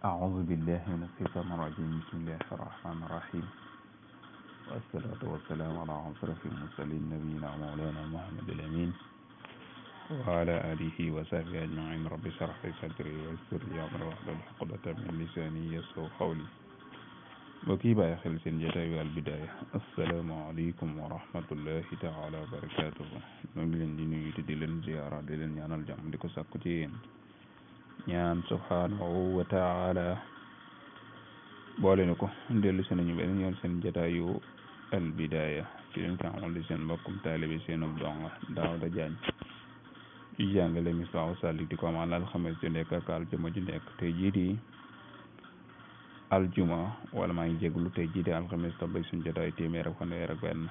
أعوذ بالله من الشيطان الرجيم بسم الله الرحمن الرحيم والصلاة والسلام على أشرف المرسلين نبينا مولانا محمد الأمين وعلى آله وصحبه أجمعين رب اشرح لي صدري ويسر لي أمري واحلل عقدة من لساني يفقهوا قولي بكي باي خل سين جتاي البداية السلام عليكم ورحمة الله تعالى وبركاته نغي لين دي نوي دي لين زيارة دي لين ñaanal jàmm di ko sàkku ci yéen ñaan subhanahu wa taala boole na ko dellu si nañu beneen yoon seen jataayu al bidaya ci leen ko amal di seen mbokkum taalibe seenub donga Daawda Jaañ ci jàngale Misbaahu Saalik di ko amal alxames ju nekk ak aljuma ju nekk tey jii di aljuma wala maa ngi jéglu tey jii di alxames tombé suñu jataayu téeméer ak fanweer ak benn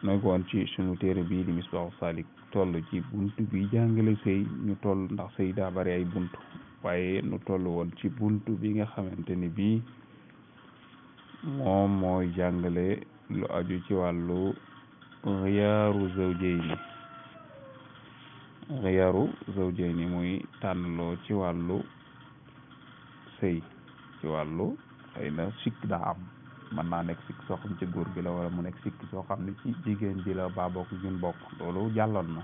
nooy ko woon ci suñu téere bii di Misbaahu Saalik toll ci buntu bi jàngale sëy ñu toll ndax sëy daa bari ay buntu waaye nu toll woon ci buntu bi nga xamante ni bii moom mooy jàngale lu aju ci wàllu xiyaaru zawjayni muy tànnloo ci wàllu sëy ci wàllu xëy na sikk daa am mën naa nekk sikk soo xam ci góor gi la wala mu nekk sikk soo xam ne ci jigéen ji la baa bokk ñun bokk loolu jàlloon na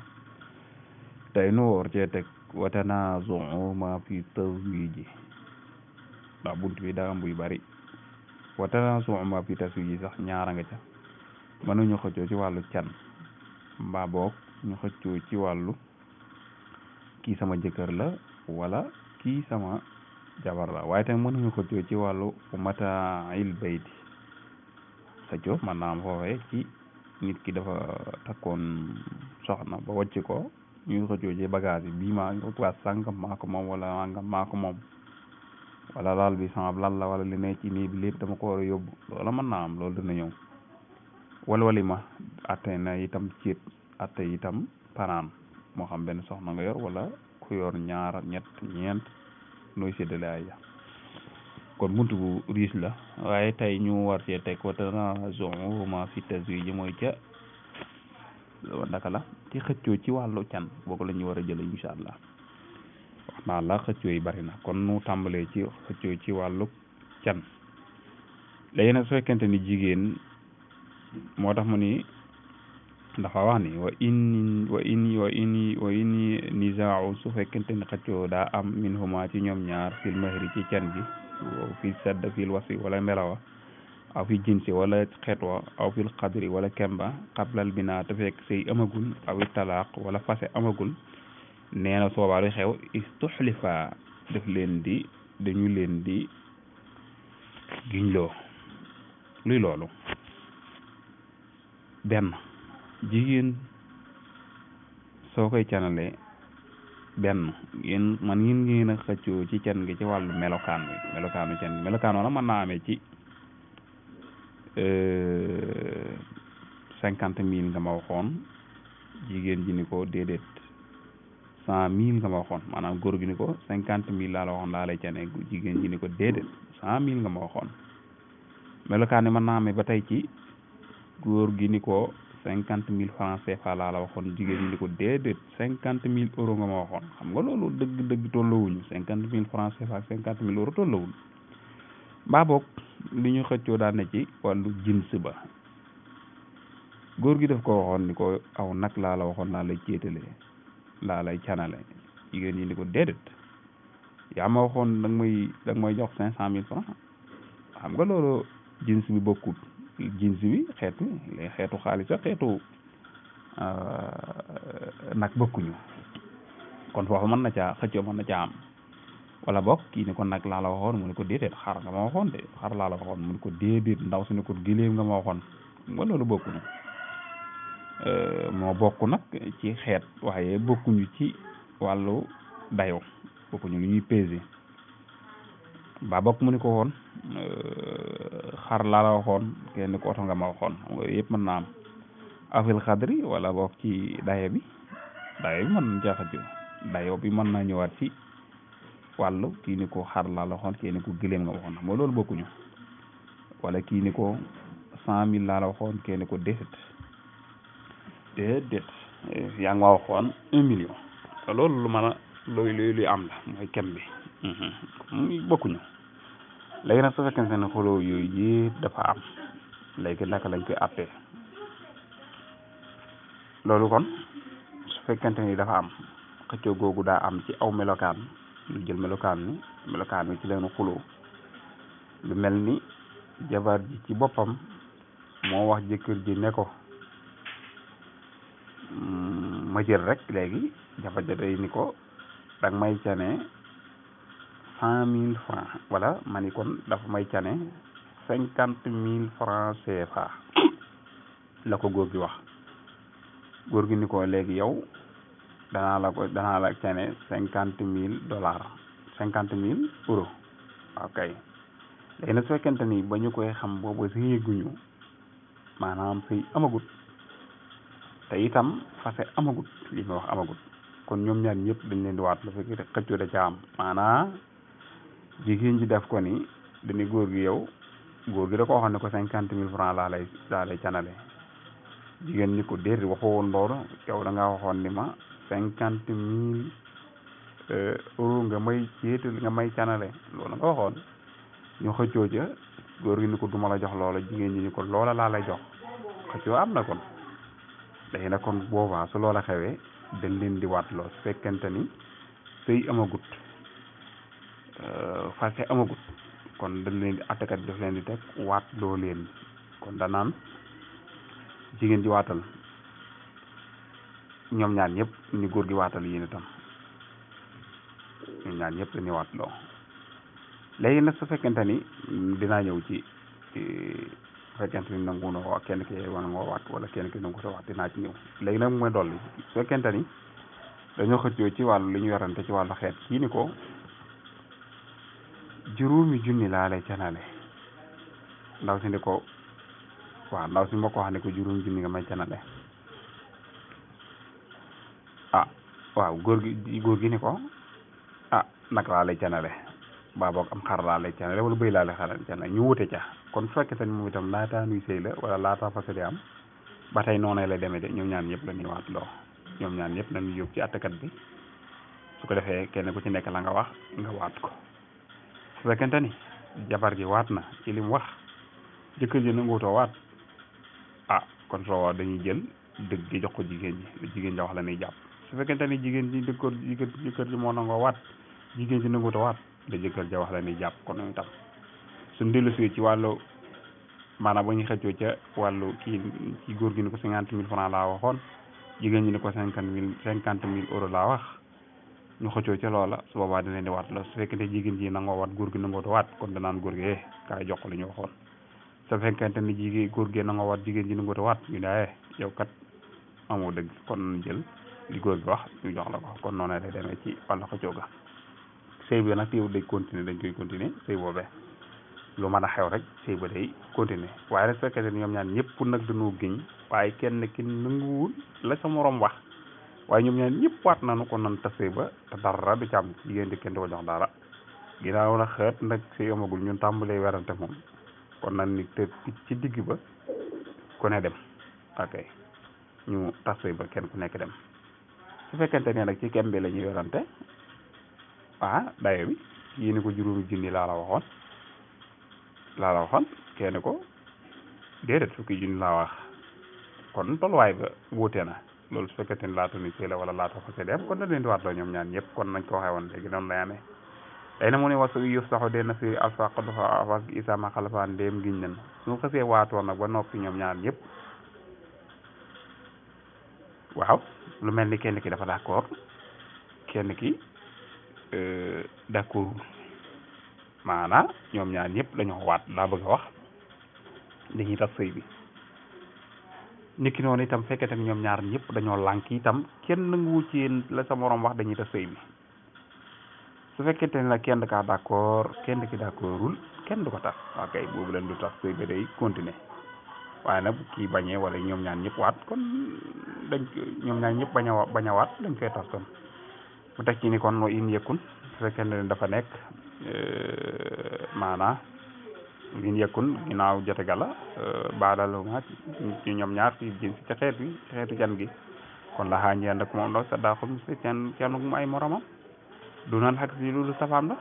tey nu woor cee teg wa tanaazu'u ma fi tazwiiji ndax bunt bi daa am buy bari wa tanaazu'u ma fi tazwiiji sax ñaara nga ca mënuñu xëccoo ci wàllu can mbaa boog ñu xëccoo ci wàllu kii sama jëkkër la wala kii sama jabar la waaye tamit mënuñu xëccoo ci wàllu mataa'il bayti xëccoo man naa am foofee ci nit ki dafa takkoon soxna ba wàcc ko ñu xëccoo ci bagage yi bii maa waas sàngam maa ko moom wala nangam maa ko moom wala laal bi sama lan la wala li ne ci nii bi lépp dama ko war a yóbbu loola mën naa am loolu dina ñëw wali ma atte na itam ciit atte itam panaan moo xam benn soxna nga yor wala ku yor ñaar ñett ñeent nooy séddale ay kon buntu bu riis la waaye tey ñu war cee teg wa tanaazu'u ma fi tazwiij mooy ca ndaka la ci xëccoo ci wàllu can boobu la ñu war a jële incha allah wax naa la xëccoo yi bari na kon nu tàmbalee ci xëccoo ci wàllu can léegi nag su fekkente ni jigéen moo tax mu ni dafa wax ni wa in nizaa'u su fekkente ni xëccoo daa am minhuma ci ñoom ñaar fil mahri ci can gi fi sadd fil wasi wala melawa aw fi jinsi wala xeet wa aw fil qadri wala kemba qablal binaa te fekk sëy amagul aw talaaq wala fase amagul nee na soobaa lu xew istuxlifa dañu leen di giñloo luy loolu benn jigéen soo koy canale benn yéen ngeen a xëccoo ci can gi ci wàllu melokaanu can gi melokaan wala mën naa amee ci 50,000 nga ma waxoon jigéen ji ni ko déedéet 100,000 nga ma waxoon maanaam góor gi ni ko 50,000 laa la waxoon laa lay cane jigéen ji ni ko déedéet 100,000 nga ma waxoon melokaan yi mën naa amee ba tey ci góor gi ni ko 50,000 francs CFA laa la waxoon jigéen ñi ni ko déedéet 50,000 euros nga ma waxoon xam nga loolu dëgg tolloowuñu 50,000 francs CFA ak 50,000 euros tolloowuñu mbaa boog li ñu xëccoo daan na ci wàllu jins ba góor gi daf ko waxoon ni ko aw nag laa la waxoon laa lay céetale laa lay canale jigéen ñi ni ko déedéet yaa ma waxoon da nga may jox 500,000 francs xam nga loolu jins bi bokkut jins bi xeetu xaalis ak xeetu nag bokkuñu kon foofu mën na caa xëccoo mën na caa am wala bokk kii ni ko nag laa la waxoon mu ne ko déedéet xar nga ma waxoon de xar laa la waxoon mu ne ko déedéet ndaw si ne ko giléem nga ma waxoon nga loolu bokkuñu moo bokk nag ci xeet waaye bokkuñu ci wàllu dayo bokkuñu lu ñuy peser ba bokk mu ni ko woon xar laa la waxoon kenn ko oto nga ma waxoon xam nga yëpp mën naa am afil xadri wala bokk ci dayo bi mën na jaaxaju dayo bi mën naa ñëwaat ci wàllu kii ni ko xar laa la waxoon kii ni ko gëléem nga waxoon xam nga loolu bokkuñu wala kii ni ko 100,000 laa la waxoon kii ni ko déedéet yaa ngi ma waxoon 1 million te loolu lu mën a luy am la mooy kem bi muy bokkuñu léegi nag su fekkente ne xuloo yooyu yëpp dafa am léegi naka lañ koy àttee loolu kon su fekkente ni dafa am xëccoo googu daa am ci aw melokaan lu jël melokaan wi ci leen xuloo lu mel ni jabar ji ci boppam moo wax jëkkër ji ne ko ma jël rek léegi jabar ja day ni ko danga may cane 100 000 francs wala ma ni kon dafa may cane 50 000 francs CFA la ko góor gi wax góor gi ni ko léegi yow danaa la cane 50 000 dollars 50 000 euros ok léegi nag su fekkente ni ba ñu koy xam boobu yëguñu maanaam sëy amagut te itam fase amagut li ma wax amagut kon ñoom ñaar ñëpp dañ leen di waat la fekk xëccoo da ca am maanaam jigéen ji def ko ni dañu góor gi yow góor gi da ko waxoon ne ko 50 000 francs laa lay canale jigéen ñi ko déet waxoo woon loolu yow da ngaa waxoon ni ma 50 000 euros nga may canale loolu nga waxoon ñu xëccoo ca góor gi ni ko duma la jox loola jigéen ñi ni ko loola laa lay jox xëccoo am na kon léegi nag kon boobaa su loola xewee dañ leen di waat loo su fekkente ni sëy amagut fase amagut kon dañ leen di attekat daf leen di teg waat loo leen kon danaan jigéen ji waatal ñoom ñaar ñëpp ni góor gi waatal yéen itam ñoom ñaar ñëpp dañuy waat loo léegi nag su fekkente ni dinaa ñëw ci fekkente ni nangu na wax kenn ki wana ngoo waat wala kenn ki nangu sa wax dinaa ci ñëw léegi nag mooy dolli su fekkente ni dañoo xëccoo ci wàllu li ñu yorante ci wàllu xeet kii ni ko juróomi junni laa lay canale ndaw si ni ko waaw ndaw si ma ko wax ne ko juróomi junni nga may canale ah waaw góor gi ni ko ah nag laa lay canale baa boog am xar laa lay canale wala bëy laa lay canale ñu wute ca kon su fekkee moom itam laataa nuy sëy la wala laataa fase di am ba tey noonu lay demee de ñoom ñaan ñëpp la ñuy waat loo ñoom ñaan ñëpp nañu yóbbu ci attekat bi su ko defee kenn ku ci nekk la nga wax nga waat ko su fekkente ni jabar ji waat na ci li mu wax jëkkër ji nanguutoo waat ah kon soo dañuy jël dëgg gi jox ko jigéen ji lu jigéen ja wax la ñuy jàpp su fekkente ni jigéen ji jëkkër ji moo nangoo waat jigéen ji nanguutoo waat da jëkkër ja wax la ñuy jàpp kon noonu itam suñ dellu si ci wàllu maanaam ba ñu xëccoo ca wàllu kii ci góor gi ni ko 50 000 francs laa waxoon jigéen ñi ni ko 50 000 euros laa wax ñu xëccoo ca loola su boobaa dina leen di waat la su fekkente jigéen ji nangoo waat góor gi nangoo waat kon danaan góor gi kaay jox ko li ñu waxoon su fekkente ni góor gi nangoo waat jigéen ji nangoo waat ñu ne yow kat amoo dëgg kon jël li góor gi wax ñu jox la ko kon noonu lay demee ci wàllu xëccoo ga sëy bi nag yow day continuer dañ koy continuer sëy boobee lu mën a xew rek sëy ba day continuer waaye nag su fekkente ni ñoom ñaan ñëpp nag dañoo giñ waaye kenn ki nanguwul la sa morom wax waaye ñoom ñaan ñëpp waat nañu ko nan ta sëy ba te dara du ci am jigéen di kenn du ko jox dara ginnaaw na xeet nag sëy amagul ñun tàmbalee werante moom kon nag ni te ci digg ba ku ne dem ok ñu tas sëy ba kenn ku nekk dem su fekkente ne nag ci kem bi la ñuy werante dayo bi yéeni ko juróomi junni laa la waxoon kenn ko déedéet fukki junni laa wax kon tolluwaay ba wuute na loolu su fekkente ni laata ni sëy la wala laata fase dem kon na leen di waat loo ñoom ñaan ñëpp kon nañ ko waxee woon léegi noonu lay amee day na mu ne wasu yuf saxo dee na si alfaq dafa was gi isama xalafaan ndéem giñ nen su xasee waatoon nag ba noppi ñoom ñaan ñëpp waaw lu mel ni kenn ki dafa d'accord kenn ki d'accord maanaam ñoom ñaar ñëpp dañoo waat laa bëgg a wax dañuy tas sëy bi niki noonu itam fekkee tamit ñoom ñaar ñëpp dañoo lànk itam kenn nanguwu ci yéen la sa morom wax dañuy tas sëy bi su fekkente ne nag kenn kaa d'accord kenn ki d'accordul kenn du ko tas ok boobu leen du tas sëy bi day continuer waaye nag kii bañee wala ñoom ñaar ñëpp waat kon ñoom ñaar ñëpp bañ a waat dañ koy tas kon mu teg ci ni kon wa in yëkkun su fekkee ne dafa nekk maanaa in yëkkun ginnaaw jote gala baadaluma ci ñoom ñaar ci jën si ci xeetu can gi kon la xaa ñeen rek moom ndaw sa daaxul si kenn mu ay moromam dunal xaq si loolu safaan la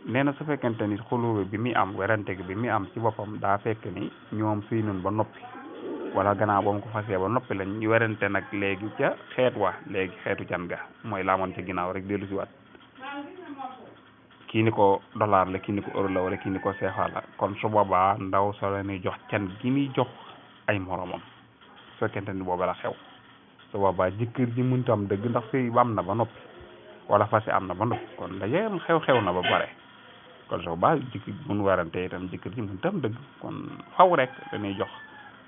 nee na su fekkente ni xulóobe bi muy am werante bi muy am ci boppam daa fekk ni ñoom sëy nañ ba noppi wala gannaaw ba mu ko fasee ba noppi lañ ñu werante nag léegi ca xeet wa léegi xeetu can ga mooy laamoon ca ginnaaw rek dellu si waat kii ni ko dollar la kii ni ko euro la wala kii ni ko CFA la kon su boobaa ndaw soo leen jox can gi muy jox ay moromam su fekkente ni booba la xew su boobaa jëkkër ji mënut am dëgg ndax sëy ba am na ba noppi wala fase am na ba noppi kon daje xew-xew na ba pare kon su boobaa jëkkër mun warante itam jëkkër ji mënut am dëgg kon faw rek dañuy jox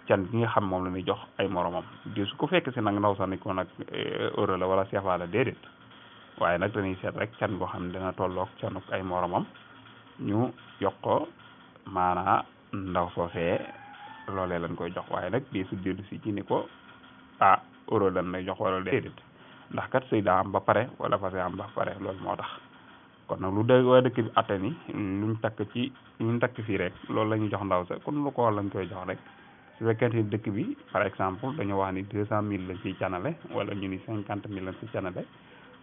can gi nga xam moom la ñuy jox ay moromam di su ko fekk si nag ndaw sax ni ko nag euro la wala CFA la déedéet waaye nag dañuy seet rek can goo xam ne dina tolloog canuk ay moromam ñu jox ko maanaa ndaw soosee loolee lañ koy jox waaye nag di su dellu si ci ni ko euro lañ lay jox wala déedéet ndax kat sëy daa am ba pare wala fase am ba pare loolu moo tax kon nag lu dee waa dëkk bi atte ni luñ takk fii rek loolu la ñuy jox ndaw sa kon lu ko lañ koy jox rek su fekkente ni dëkk bi par exemple dañoo wax ni 200 000 lañ ciy canale wala ñu ni 50 000 lañ ciy canale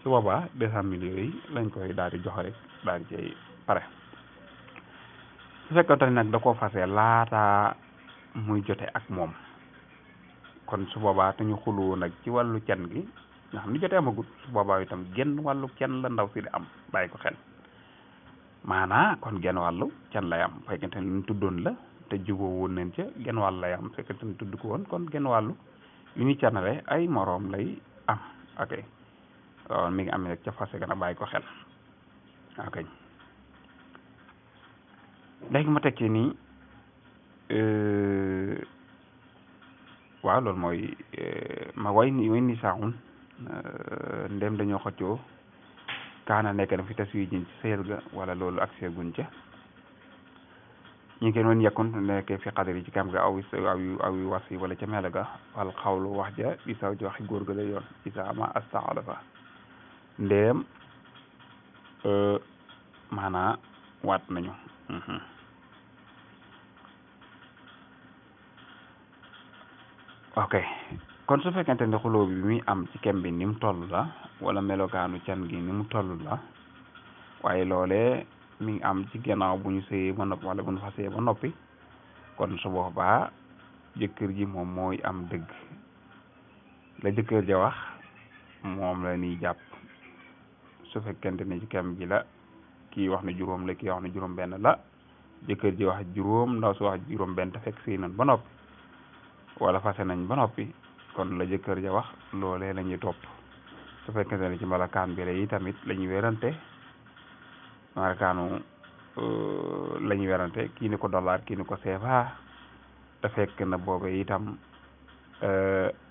su boobaa 200 000 yooyu lañ koy daal di jox rek daal di cay pare su fekkente ni nag da koo fase laata muy jote ak moom kon su boobaa te ñu xuloo nag ci wàllu can gi nga xam ni jote amagut su boobaa itam genn wàllu can la ndaw si di am bàyyi ko xel maanaa kon genn wàllu can lay am fekkente ni luñ tuddoon la te juboo woon nañ ca genn wàll lay am fekkente ni tudd ko woon kon genn wàllu yu ñu canale ay moroom lay am ok waaw mi ngi am rek ca fase gën a bàyyi ko xel ok léegi ma tekki nii waaw loolu mooy ma way ni saaxun ndem dañoo xëccoo kaana nekk na fi tas wi jin ci sëyal ga wala loolu ak seeguñ ca ñu kenn woon yekkun nekkee fi xadar yi ci kam ga aw wasi wala ca mel ga wal xawlu wax ja di saw ji waxi góor ga lay yoon isa ma astaxalafa ndéem maanaa waat nañu ok kon su fekkente ne xuloo bi muy am ci kem bi ni mu toll la wala melokaanu can gi ni mu toll la waaye loolee mi ngi am ci gannaaw bu ñu sëyee ba noppi wala bu ñu fasee ba noppi kon su boobaa jëkkër ji moom mooy am dëgg la jëkkër ja wax moom la ñuy jàpp su fekkente ne ci kem gi la kii wax ne juróom la kii wax ne juróom benn la jëkkër ji wax juróom ndaw su wax juróom benn te fekk sëy nañ ba noppi wala fase nañ ba noppi kon la jëkkër ja wax loolee la ñuy topp su fekkente ne ci malakaan bi la yi tamit la ñuy werante malakaanu la ñuy werante kii ni ko dollar kii ni ko CFA te fekk na boobe itam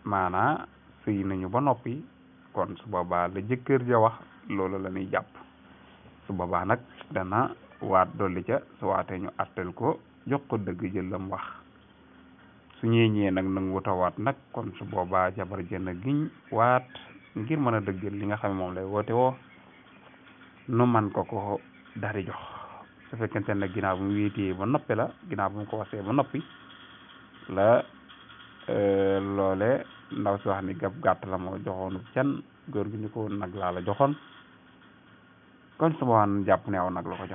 maanaa sëy nañu ba noppi kon su boobaa la jëkkër ja wax loolu la ñuy jàpp su boobaa nag dana waat dolli ca su waatee ñu attel ko jox ko dëgg jël lam wax su ñëwee nag nangu wuta waat nag kon su boobaa jabar jënd giñ waat ngir mën a dëggal li nga xam ne moom lay woote woo nu man ko dari jox su fekkente ne ginnaaw bu mu wéetee ba noppi la ginnaaw bu mu ko wasee ba noppi la loole ndaw si wax ni gab gàtt la moo joxoonu can góor gi ni ko nag laa la joxoon kon su boobaa jàpp ne aw nag la ko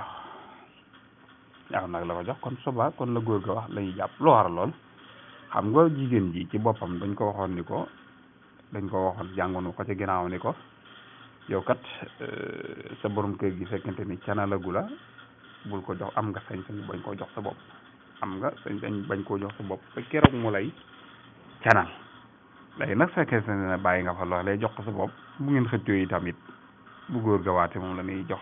jox kon suba kon la góor ga wax la ñuy jàpp loo war a lool xam nga jigéen ji ci boppam dañ ko waxoon ni ko jàngoonu ko ci ginnaaw ni ko yow kat sa borom kër gi fekkente ni canalagu la bul ko jox am nga sañ-sañ bañ koo jox sa bopp bañ koo jox sa bopp ba keroog mu lay canal léegi nag fekkente ne bàyyi nga fa loolee jox ko sa bopp bu ngeen xëccoo yi tamit bu góor ga waate moom la ñuy jox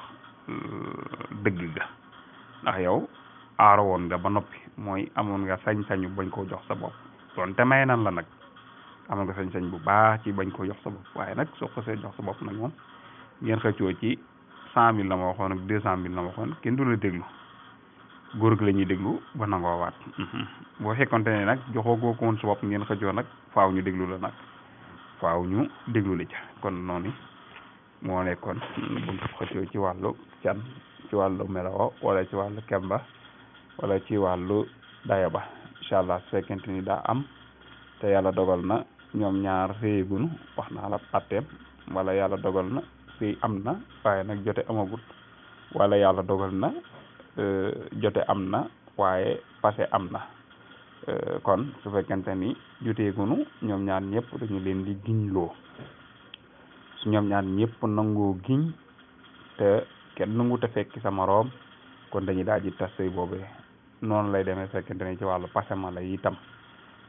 dëgg ga ndax yow aaro woon nga ba noppi mooy amoon nga sañ-sañu bañ koo jox sa bopp doon te may nan la nag amoon nga sañ-sañ bu baax ci bañ koo jox sa bopp waaye nag soo ko see jox sa bopp nag moom ngeen xëccoo ci 100 000 la ma waxoon ak 200 000 la ma waxoon kenn du la déglu góor gi la ñuy déglu ba nangoo waat boo fekkonte ne nag joxoo goo ko woon sa bopp ngeen xëccoo nag faaw ñu déglu la nag faaw ñu déglu la ca kon noonu moo nekkoon buntu xëccoo ci wàllu can ci wàllu meloo wala ci wàllu kemba wala ci wàllu daya ba incha allah su fekkente ni daa am te yàlla dogal na ñoom ñaar séyegunu wax naa la atteem wala yàlla dogal na sëy am na waaye nag jote amagut wala yàlla dogal na jote am na waaye passé am na kon su fekkente ni joteegunu ñoom ñaar ñëpp dañu leen di giñloo su ñoom ñaar ñëpp nangoo giñ te kenn nangu te fekki sa moroom kon dañuy daal di tas sëy boobee noonu lay demee fekkente ni ci wàllu passé ma la itam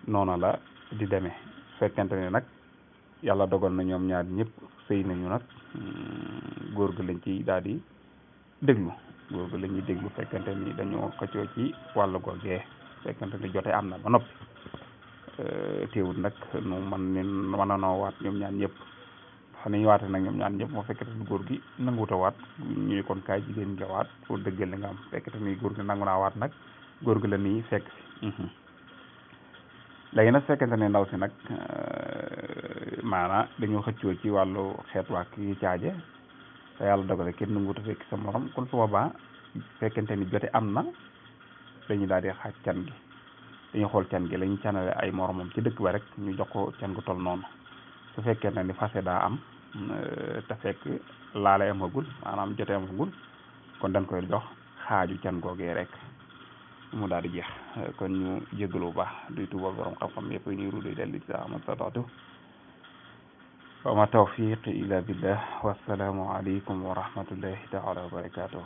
noonu la di demee fekkente ni nag yàlla dogal na ñoom ñaar ñëpp sëy nañu nag góor gi lañ ci daal di déglu góor gi la ñuy déglu fekkente ni dañoo xëccoo ci wàllu googee fekkente ni jote am na ba noppi teewul nag nu mën a noo waat ñoom ñaar ñëpp xam nañu waate nag ñoom ñaar ñëpp moo fekkete ni góor gi nanguta waat ñu ni kon kaay jigéen nga waat pour dëggal li nga am fekkete ni góor gi nangu naa waat nag góor gi la nii fekk si léegi nag fekkente ne ndaw si nag maanaam dañoo xëccoo ci wàllu xeet waa ki caaje te yàlla dogale kenn nanguta fekk sa morom kon su boobaa fekkente ni jote am na dañu daal di xaaj can gi dañu xool can gi la ñu canale ay moromam ci dëkk ba rek ñu jox ko can gu tol noonu su fekkee ne ni fase daa am te fekk laale amagul maanaam jote amagul kon dañ koy jox xaaju can googee rek mu daal di jeex kon ñu jégalu bu baax duy tuubal borom xam-xam yëpp ñuy ruuday dellu ci sa amatataatu wa ma tawfiq illa billah wassalaamu aleykum wa rahmatullahi taala wa barakatuh